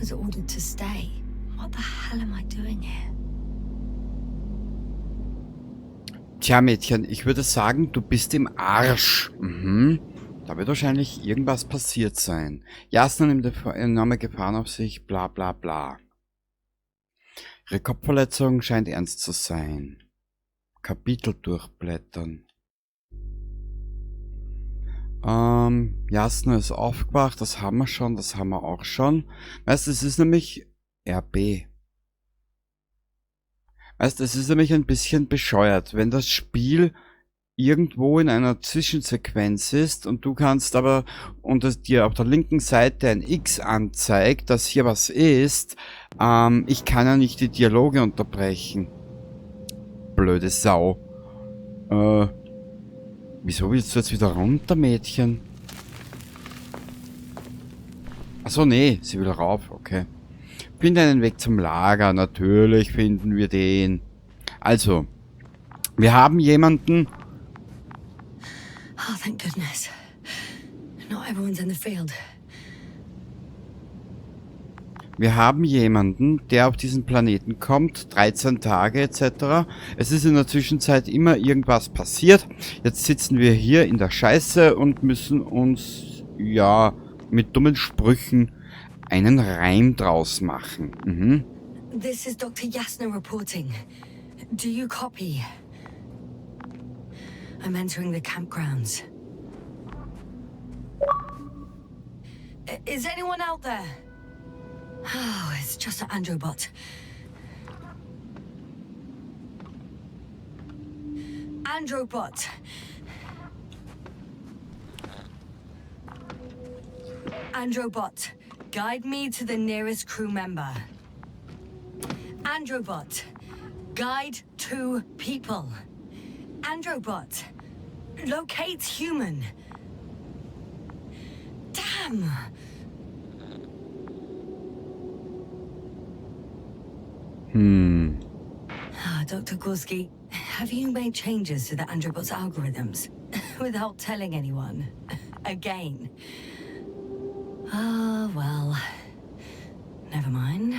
Was ordered to stay. What the hell am I doing here? Tja, Mädchen, ich würde sagen, du bist im Arsch. Mhm. Da wird wahrscheinlich irgendwas passiert sein. Jasna nimmt enorme Gefahren auf sich, bla bla bla. Ihre Kopfverletzung scheint ernst zu sein. Kapitel durchblättern. Jasna ist aufgewacht, das haben wir schon, das haben wir auch schon. Weißt du, es ist nämlich RB. Weißt du, es ist nämlich ein bisschen bescheuert, wenn das Spiel irgendwo in einer Zwischensequenz ist und du kannst aber, und es dir auf der linken Seite ein X anzeigt, dass hier was ist, ich kann ja nicht die Dialoge unterbrechen. Blöde Sau. Wieso willst du jetzt wieder runter, Mädchen? Achso, nee, sie will rauf, okay. Finde einen Weg zum Lager, natürlich finden wir den. Also, wir haben jemanden... Oh, thank goodness. Not everyone's in the field. Wir haben jemanden, der auf diesen Planeten kommt, 13 Tage etc. Es ist in der Zwischenzeit immer irgendwas passiert. Jetzt sitzen wir hier in der Scheiße und müssen uns, ja, mit dummen Sprüchen einen Reim draus machen. Mhm. This is Dr. Yasna reporting. Do you copy? I'm entering the campgrounds. Is anyone out there? Oh, it's just an Androbot. Androbot. Androbot, guide me to the nearest crew member. Androbot, guide 2 people. Androbot, locate human. Damn. Dr. Gorski, have you made changes to the Androbot's algorithms without telling anyone? Again. Ah, well. Never mind.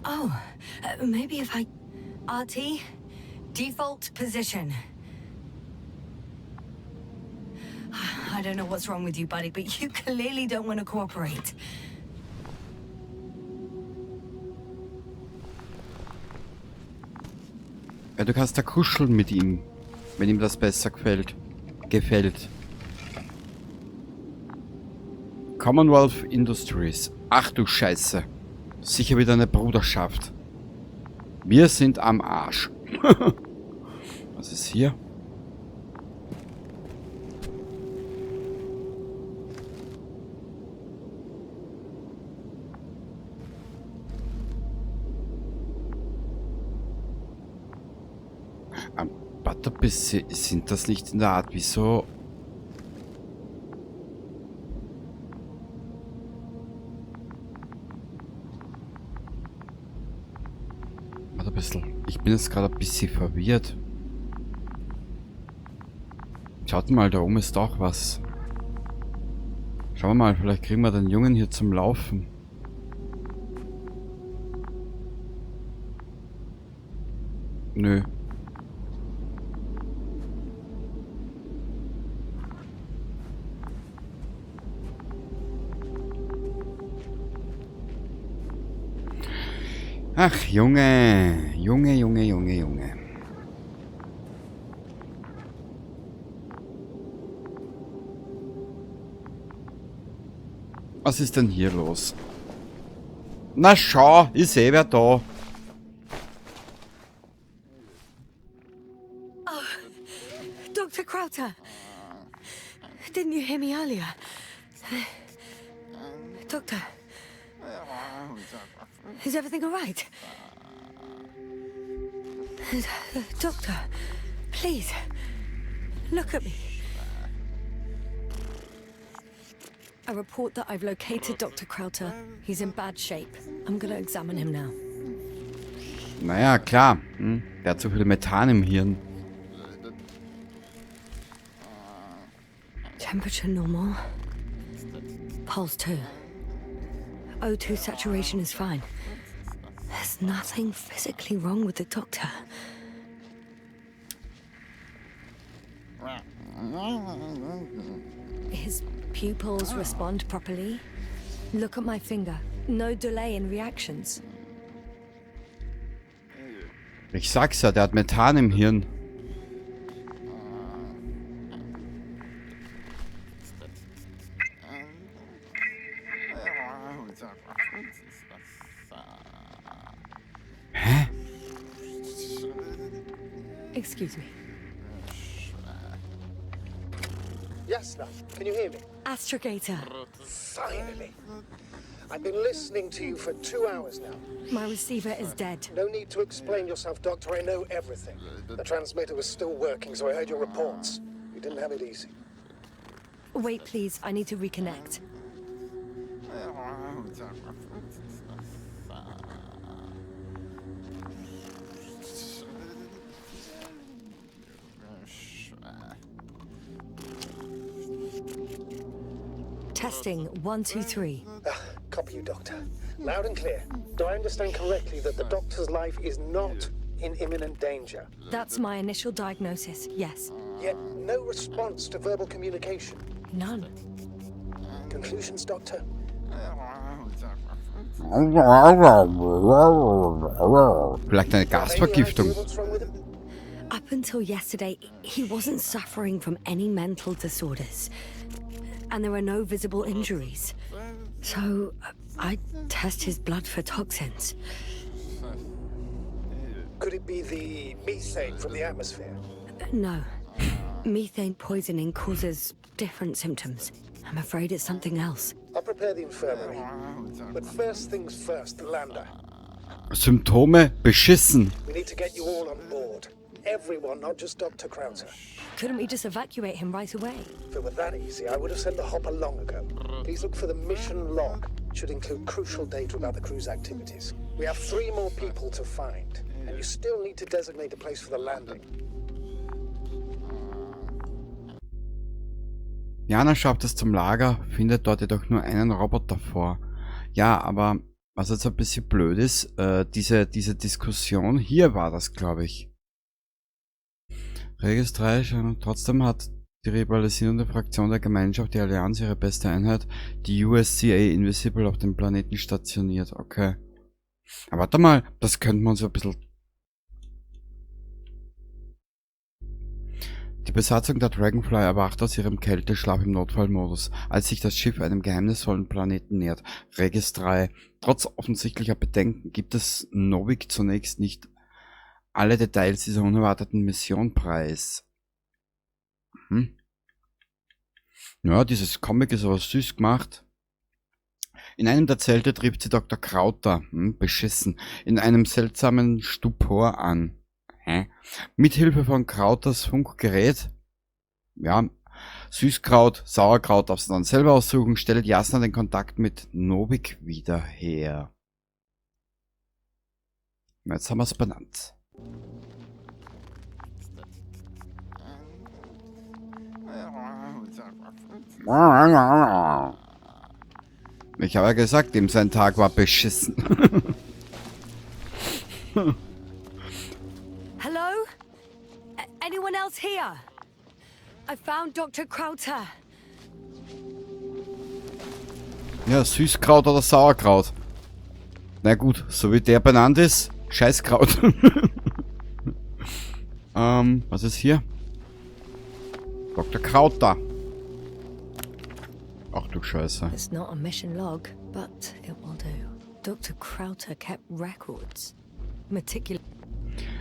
Oh, maybe if I... RT, default position. I don't know what's wrong with you, buddy, but you clearly don't want to cooperate. Ja, du kannst da kuscheln mit ihm, wenn ihm das besser gefällt. Commonwealth Industries. Ach du Scheiße. Sicher wieder eine Bruderschaft. Wir sind am Arsch. Was ist hier? Sind das nicht in der Art, wieso? Warte ein bisschen. Ich bin jetzt gerade ein bisschen verwirrt. Schaut mal, da oben ist auch was. Schauen wir mal, vielleicht kriegen wir den Jungen hier zum Laufen. Nö. Ach, Junge. Junge, Junge, Junge, Junge. Was ist denn hier los? Na schau, ich seh wer da. Oh, Dr. Krauter. Didn't you hear me earlier? Doctor. Is everything all right? Doctor, please, look at me. I report that I've located Dr. Krauter. He's in bad shape. I'm going to examine him now. Naja, klar. Der hat zu viel Methan im Hirn. Temperature normal. Pulse 2. O2 saturation is fine. There's nothing physically wrong with the doctor. His pupils respond properly. Look at my finger. No delay in reactions. Ich sag's ja, der hat Methan im Hirn. Hä? Excuse me. Yasna, can you hear me? Astrogator. Finally. I've been listening to you for 2 hours now. My receiver is dead. No need to explain yourself, Doctor. I know everything. The transmitter was still working, so I heard your reports. You didn't have it easy. Wait, please. I need to reconnect. Testing 1, 2, 3. Ah, copy you, Doctor. Loud and clear. Do I understand correctly that the doctor's life is not in imminent danger? That's my initial diagnosis, yes. Yet no response to verbal communication. None. Conclusions, Doctor? Vielleicht eine Any idea Gasvergiftung. what's wrong with him? Up until yesterday, he wasn't suffering from any mental disorders. And there were no visible injuries. So I test his blood for toxins. Could it be the methane from the atmosphere? No. Methane poisoning causes different symptoms. I'm afraid it's something else. I'll prepare the infirmary. But first things first, the lander. Symptome: beschissen. We need to get you all on board. Everyone, not just Dr. Krauter. Couldn't we just evacuate him right away? If it were that easy, I would have sent the hopper long ago. Please look for the mission log. It should include crucial data about the crew's activities. We have three more people to find, and you still need to designate a place for the landing. Jana schafft es zum Lager, findet dort jedoch nur einen Roboter vor. Ja, aber was jetzt ein bisschen blöd ist, diese Diskussion hier war das, glaube ich. Regis 3, trotzdem hat die rivalisierende Fraktion der Gemeinschaft, die Allianz, ihre beste Einheit, die USCA Invisible, auf dem Planeten stationiert. Okay. Aber warte mal, das könnten wir uns ein bisschen. Die Besatzung der Dragonfly erwacht aus ihrem Kälteschlaf im Notfallmodus, als sich das Schiff einem geheimnisvollen Planeten nähert. Regis 3. Trotz offensichtlicher Bedenken gibt es Novik zunächst nicht alle Details dieser unerwarteten Mission preis. Ja, dieses Comic ist aber süß gemacht. In einem der Zelte trifft sie Dr. Krauter, beschissen, in einem seltsamen Stupor an. Hä? Mithilfe von Krauters Funkgerät, ja, Süßkraut, Sauerkraut darfst du dann selber aussuchen, stellt Jasna den Kontakt mit Novik wieder her. Jetzt haben wir es benannt. Ich habe ja gesagt, ihm sein Tag war beschissen. Hello? Anyone else here? I found Dr. Krauter. Ja, Süßkraut oder Sauerkraut. Na gut, so wie der benannt ist, Scheißkraut. Was ist hier? Dr. Krauter. Ach du Scheiße. It's not a mission log, but it will do. Dr. Krauter kept records. Meticulous.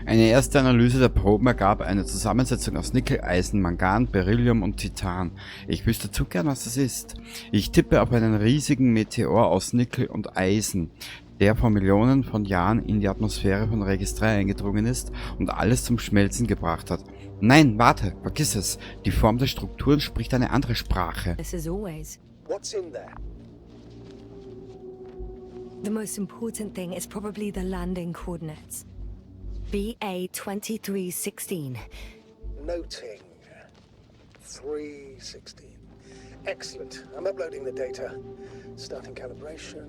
Eine erste Analyse der Proben ergab eine Zusammensetzung aus Nickel, Eisen, Mangan, Beryllium und Titan. Ich wüsste zu gern, was das ist. Ich tippe auf einen riesigen Meteor aus Nickel und Eisen, der vor Millionen von Jahren in die Atmosphäre von Regis 3 eingedrungen ist und alles zum Schmelzen gebracht hat. Nein, warte, vergiss es. Die Form der Strukturen spricht eine andere Sprache. This is always. What's in there? The most important thing is probably the landing coordinates. BA 2316. Noting. 316. Excellent. I'm uploading the data. Starting calibration.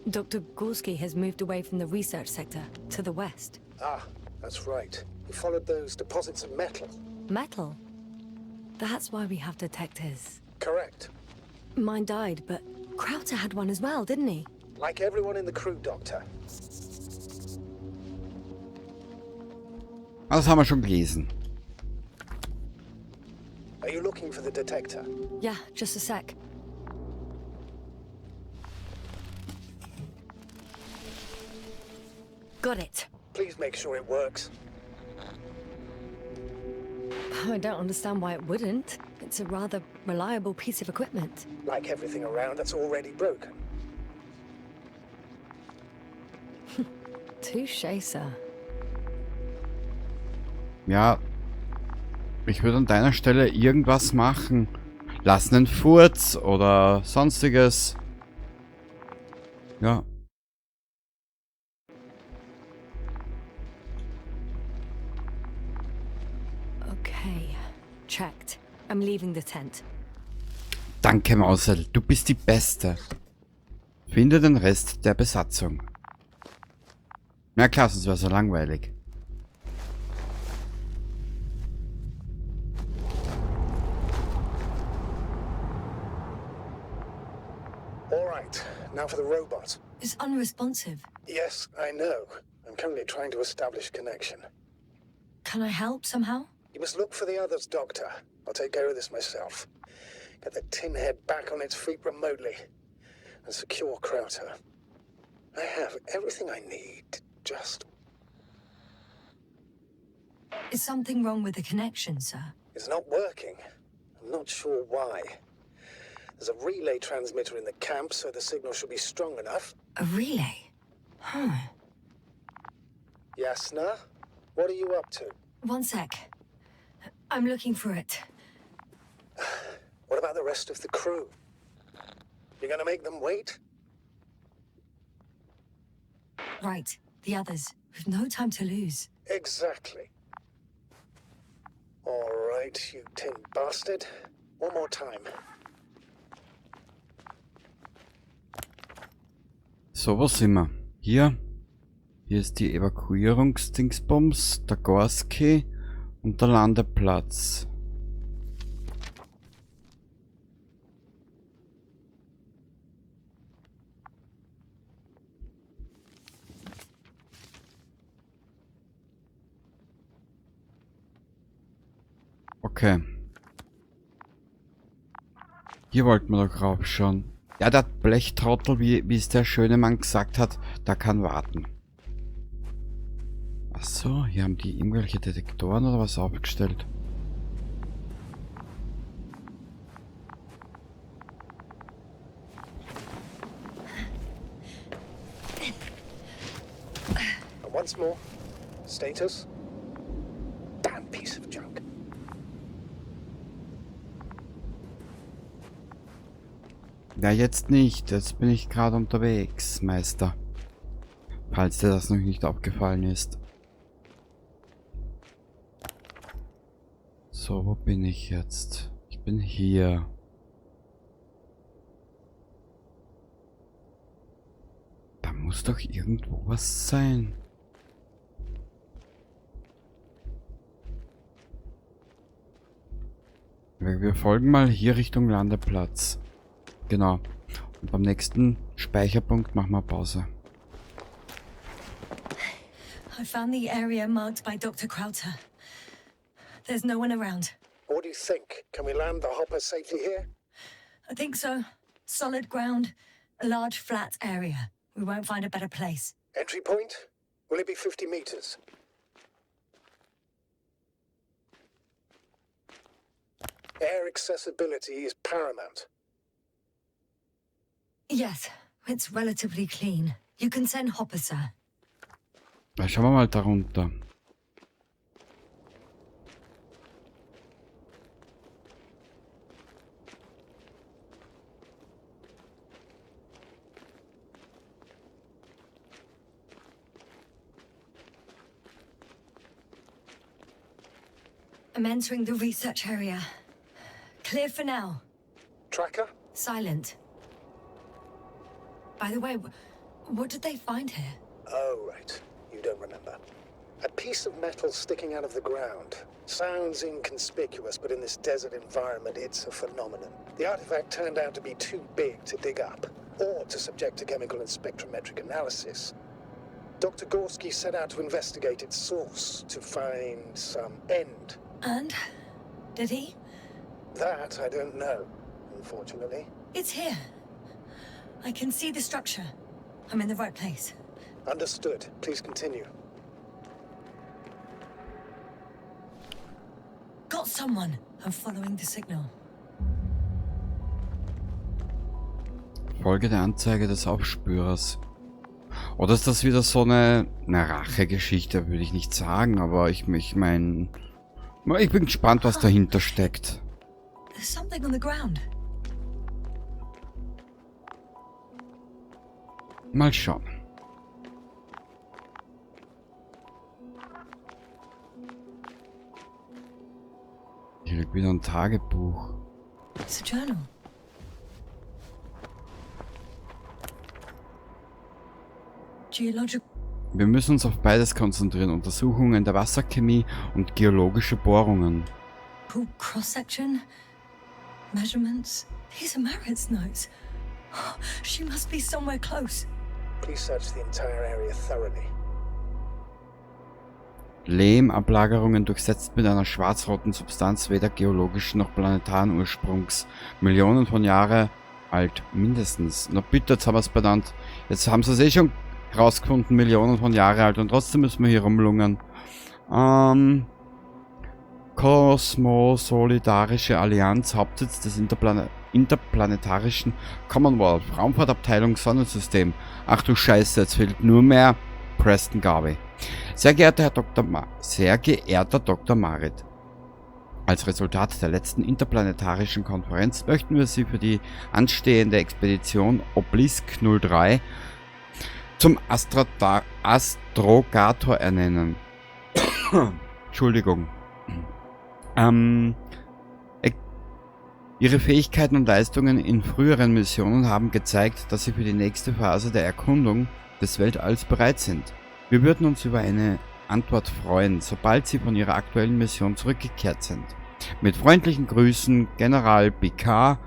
Dr. Gorski has moved away from the research sector to the west. Ah, that's right. He followed those deposits of metal. Metal? That's why we have detectors. Correct. Mine died, but Krauter had one as well, didn't he? Like everyone in the crew, Doctor. Das haben wir schon gelesen. Are you looking for the detector? Yeah, just a sec. Got it. Please make sure it works. I don't understand why it wouldn't. It's a rather reliable piece of equipment. Like everything around that's already broken. Touché, sir. Ja, ich würde an deiner Stelle irgendwas machen. Lass einen Furz oder sonstiges. Ja. Okay. Checked. I'm leaving the tent. Danke, Mausel. Du bist die Beste. Finde den Rest der Besatzung. Na klar, sonst wäre so langweilig. All right, now for the robot. It's unresponsive. Yes, I know. I'm currently trying to establish connection. Can I help somehow? You must look for the others, Doctor. I'll take care of this myself. Get the tin head back on its feet remotely. And secure Krauter. I have everything I need. Just. Is something wrong with the connection, sir? It's not working. I'm not sure why. There's a relay transmitter in the camp, so the signal should be strong enough. A relay? Huh. Yasna, what are you up to? One sec. I'm looking for it. What about the rest of the crew? You're gonna make them wait? Right. The others. We've no time to lose. Exactly. All right, you tin bastard. One more time. So, wo sind wir? Hier. Hier ist die Evakuierungsdingsbums, der Gorski und der Landeplatz. Okay. Hier wollten wir doch raufschauen. Ja, der Blechtrottel, wie es der schöne Mann gesagt hat, der kann warten. Ach so, hier haben die irgendwelche Detektoren oder was aufgestellt. And once more. Status? Damn piece of junk. Ja, jetzt nicht. Jetzt bin ich gerade unterwegs, Meister. Falls dir das noch nicht aufgefallen ist. So, wo bin ich jetzt? Ich bin hier. Da muss doch irgendwo was sein. Wir folgen mal hier Richtung Landeplatz. Genau. Und beim nächsten Speicherpunkt machen wir Pause. I found the area marked by Dr. Krauter. There's no one around. What do you think? Can we land the hopper safely here? I think so. Solid ground, a large flat area. We won't find a better place. Entry point? Will it be 50 meters? Air accessibility is paramount. Yes, it's relatively clean. You can send Hopper, sir. Na, schauen wir mal darunter. I'm entering the research area. Clear for now. Tracker? Silent. By the way, what did they find here? Oh, right. You don't remember. A piece of metal sticking out of the ground. Sounds inconspicuous, but in this desert environment, it's a phenomenon. The artifact turned out to be too big to dig up, or to subject to chemical and spectrometric analysis. Dr. Gorski set out to investigate its source, to find some end. And? Did he? That I don't know, unfortunately. It's here. I can see the structure. I'm in the right place. Understood. Please continue. Got someone. I'm following the signal. Folge der Anzeige des Aufspürers. Oder ist das wieder so eine Rachegeschichte, würde ich nicht sagen, aber ich mein, ich bin gespannt, was dahinter steckt. There's something on the ground. Mal schauen. Hier liegt wieder ein Tagebuch. It's a journal. Geological. Wir müssen uns auf beides konzentrieren. Untersuchungen der Wasserchemie und geologische Bohrungen. Cross-section, measurements. These are Marit's notes. She must be somewhere close. Please search the entire area thoroughly. Lehmablagerungen durchsetzt mit einer schwarz-roten Substanz weder geologischen noch planetaren Ursprungs. Millionen von Jahre alt, mindestens. Na bitte, jetzt haben wir's benannt. Jetzt haben sie es eh schon rausgefunden, Millionen von Jahre alt, und trotzdem müssen wir hier rumlungern. Kosmosolidarische Allianz, Hauptsitz des Interplanetarischen Commonwealth, Raumfahrtabteilung Sonnensystem. Ach du Scheiße, jetzt fehlt nur mehr Preston Garvey. Sehr geehrter Herr Doktor Ma-, sehr geehrter Doktor Marit, als Resultat der letzten interplanetarischen Konferenz möchten wir Sie für die anstehende Expedition Obelisk 03 zum Astrogator ernennen. Entschuldigung. Ihre Fähigkeiten und Leistungen in früheren Missionen haben gezeigt, dass Sie für die nächste Phase der Erkundung des Weltalls bereit sind. Wir würden uns über eine Antwort freuen, sobald Sie von Ihrer aktuellen Mission zurückgekehrt sind. Mit freundlichen Grüßen, General Picard,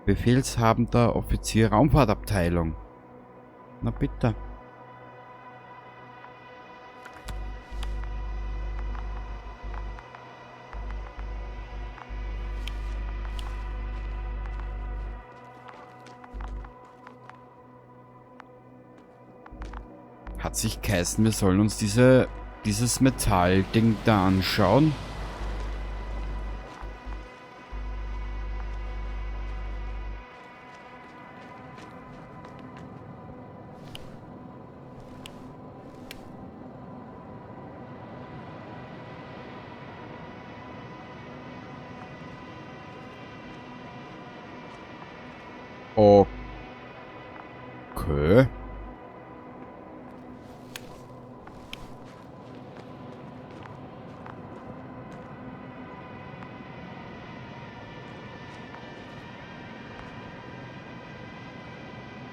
befehlshabender Offizier Raumfahrtabteilung. Na bitte. Hat sich geheißen, wir sollen uns dieses Metallding da anschauen. Okay.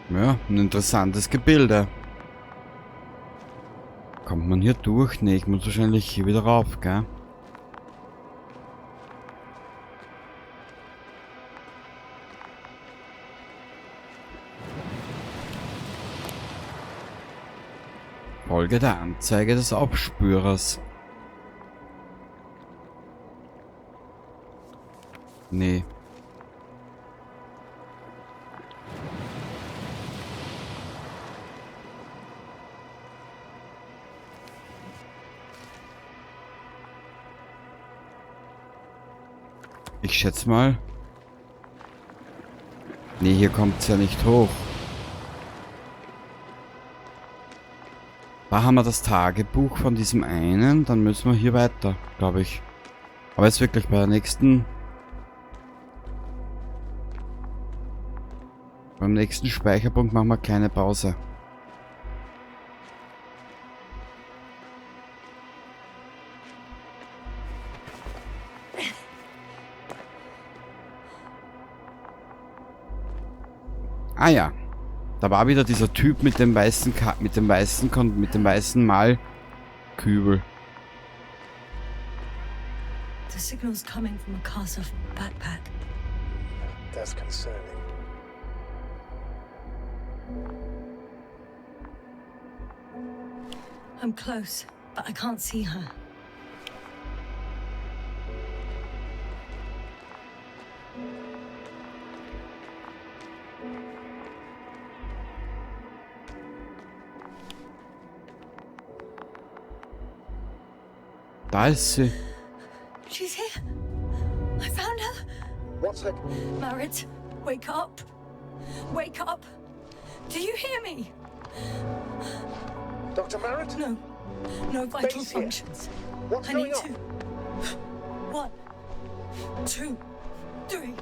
Ja, ein interessantes Gebilde. Kommt man hier durch? Ne, ich muss wahrscheinlich hier wieder rauf, gell? Folge der Anzeige des Aufspürers. Nee. Ich schätze mal. Nee, hier kommt's ja nicht hoch. Da haben wir das Tagebuch von diesem einen. Dann müssen wir hier weiter, glaub ich. Aber jetzt wirklich bei der nächsten... Beim nächsten Speicherpunkt machen wir eine kleine Pause. Ah ja. Da war wieder dieser Typ mit dem weißen Ka mit dem weißen Kon mit dem weißen Malkübel. The signal's coming from a Kasov backpack. That's concerning. I'm close, but I can't see her. Da ist sie. She's here. I found her. What's her... Marit, wake up. Wake up. Do you hear me? Dr. Marit? No. No vital Base here. functions. What's I going need on? to. 1, 2, 3.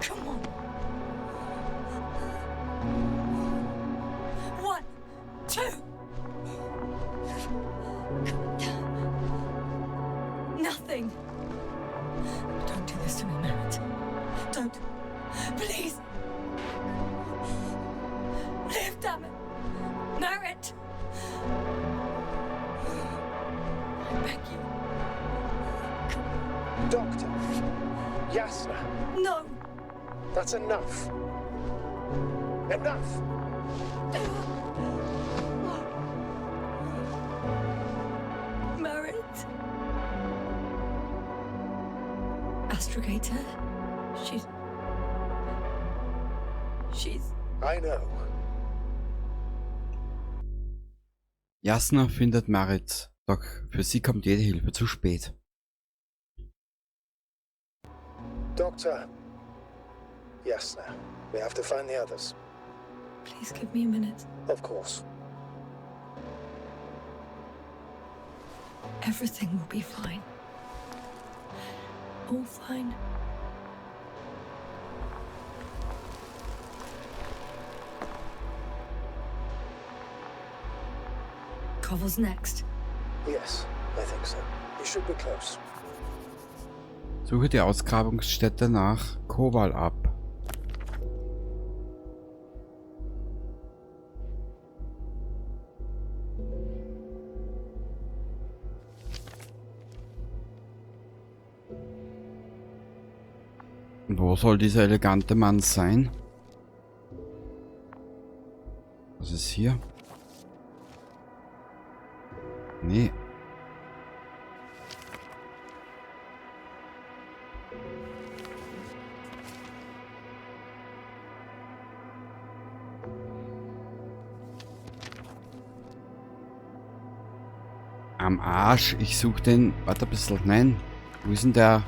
Come on. 1, 2. Nothing. Don't do this to me, Marit. Don't. Please. Live, damn it. Marit. I beg you. Doctor. Yasna. No. That's enough. Enough! Marit. Astrogator. She's. I know. Jasna findet Marit, doch für sie kommt jede Hilfe zu spät. Doctor. Yasna, we have to find the others. Please give me a minute. Of course. Everything will be fine. All fine. Koval's next. Yes, I think so. You should be close. Suche die Ausgrabungsstätte nach Koval ab. Und wo soll dieser elegante Mann sein? Was ist hier? Nee. Am Arsch. Ich such den... Warte ein bisschen. Nein. Wo ist denn der...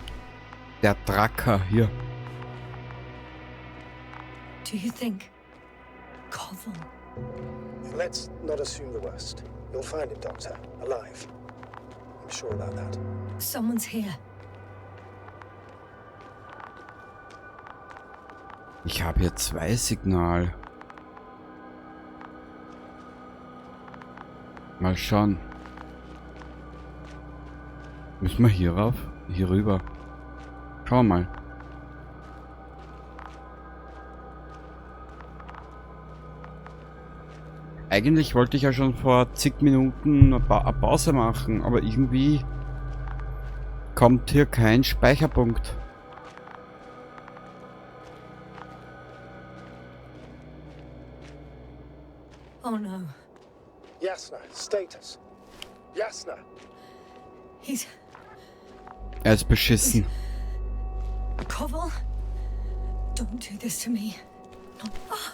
Der Tracker hier? Do you think Koval? Let's not assume the worst. You'll find him, Doctor. Alive. I'm sure about that. Someone's here. Ich habe hier 2 Signal. Mal schauen. Müssen wir hier rauf? Hier rüber. Schauen wir mal. Eigentlich wollte ich ja schon vor zig Minuten eine Pause machen, aber irgendwie kommt hier kein Speicherpunkt. Oh no. Yasna, status. Yasna. He's Er ist beschissen. Koval, don't do this to me. No. Ah.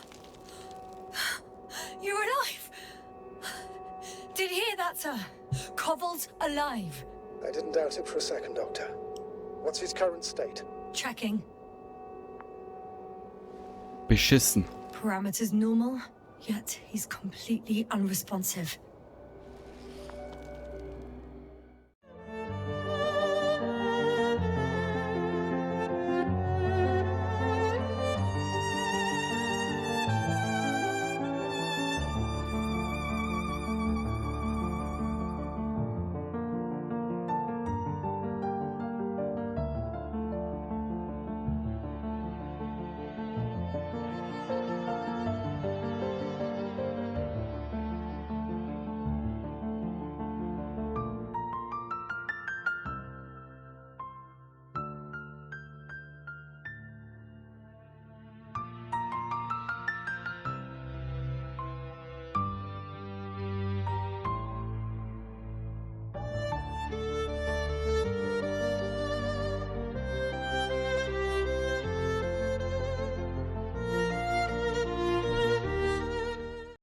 You're alive. Did you hear that, sir? Koval's alive. I didn't doubt it for a second, Doctor. What's his current state? Checking. Beschissen. Parameters normal, yet he's completely unresponsive.